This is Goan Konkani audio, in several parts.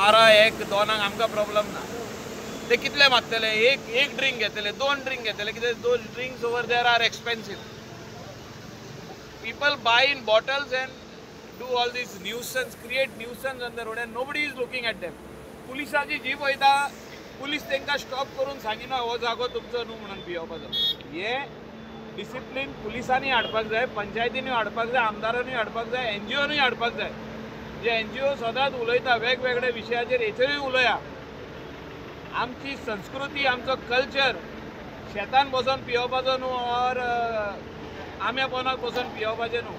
12, 1, 2 आमकां प्रॉब्लम ना. ते कितले मागतले? एक एक ड्रिंक घेतले, 2 ड्रिंक घेतले, कित्याक those drinks over there are expensive. People buy in bottles and do all this nuisance, create nuisance on the road and nobody is looking at them. पुलिसाची जीप वयता, पुलीस तांकां स्टॉप करून सांगिना हो जागो तुमचो न्हू म्हणून पियोवपाचो. हे डिसिप्लीन पुलिसांनी हाडपाक जाय, पंचायतींनी हाडपाक जाय, आमदारांनी हाडपाक जाय, एनजीओनूय हाडपाक जाय. जे एनजीओ सदांच उलयता वेगवेगळे विशयाचेर, हेचेरूय उलया. आमची संस्कृती, आमचो कल्चर शेतान बसून पियोवपाचो न्हू ऑर आम्या पोनाक बसून पियोवपाचें न्हू.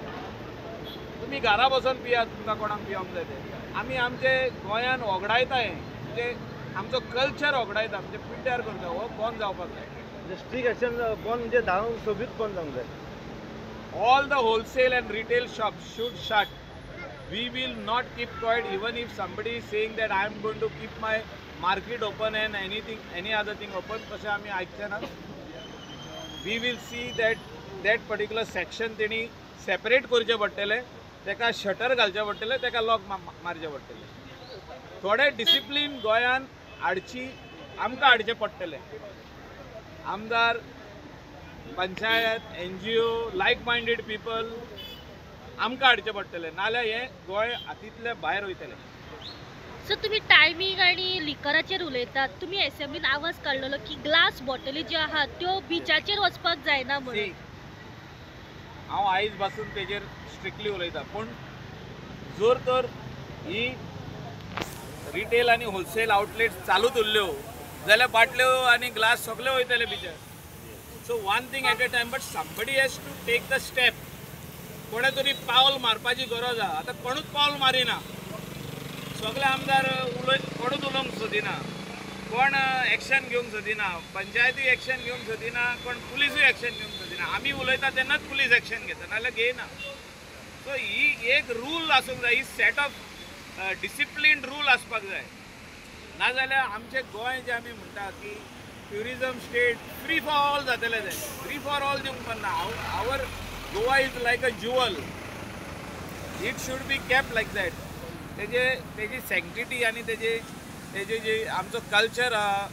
तुमी घरा बसून पियात, तुमकां कोणाक पियोंक जाय तें. आमी आमचे गोंयान होगडायता हें, म्हणजे आमचो कल्चर होगडायता, म्हणजे पिड्ड्यार करता. हो बंद जावपाक जाय. स्ट्रीक एक्शन बंद म्हणजे 10 सोबीत बंद जावंक जाय. All the wholesale and retail shops should shut. We will not keep quiet even if somebody is saying that I am going to keep my market open and anything, any other thing open. तशें आमी आयकचे ना. We will see that that particular section तेणी सेपरेट करचें पडटलें, ताका शटर घालचें पडटलें, ताका लॉक मारचें पडटलें. थोडे डिसिप्लीन गोंयान हाडची, आमकां हाडचें पडटलें. आमदार, panchayat, NGO, like minded people आमकां हाडचें पडटलें, नाल्यार हें गोंय हातींतलें भायर वयतलें. सो तुमी टायमींग आनी लिकराचेर उलयतात. तुमी एसेंब्लीन आवाज काडलेलो की ग्लास बॉटली ज्यो आहात त्यो बिचाचेर वचपाक जायना म्हणून. हांव आयज पासून तेजेर स्ट्रिक्टली उलयता, पूण जर तर ही रिटेल आनी होलसेल आउटलेट चालूच उरल्यो जाल्यार बाटल्यो आनी ग्लास सगळे वयतले बिचार. So one thing at a time, but somebody has to take the step. कोणें तरी पावल मारपाची गरज आहा. आतां कोणूच पावल मारिना, सगळे आमदार कोणूच उलोवंक सोदिना, कोण एक्शन घेवंक सोदिना, पंचायती एक्शन घेवंक सोदिना, कोण पुलिसूय एक्शन घेवंक सोदिना. आमी उलयता तेन्नाच पुलीस एक्शन घेता, नाल्यार घेयना. सो ही एक रूल आसूंक जाय, ही सेट ऑफ डिसिप्लीन रूल आसपाक जाय. नाजाल्यार आमचें गोंय जें आमी म्हणटा की tourism state, free for all जातलें तें. फ्री फॉर ऑल दिवंक पडना. Our Goa is like a jewel, it should be kept like that. तेजे तेजी सँक्टिटी आनी तेजे तेजे जे आमचो कल्चर आहा,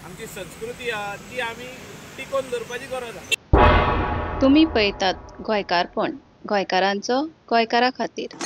आमची संस्कृती आहा, ती आमी टिकोवन दवरपाची गरज आहा. तुमी पळयतात गोंयकारपण, गोंयकारांचो गोंयकारा खातीर.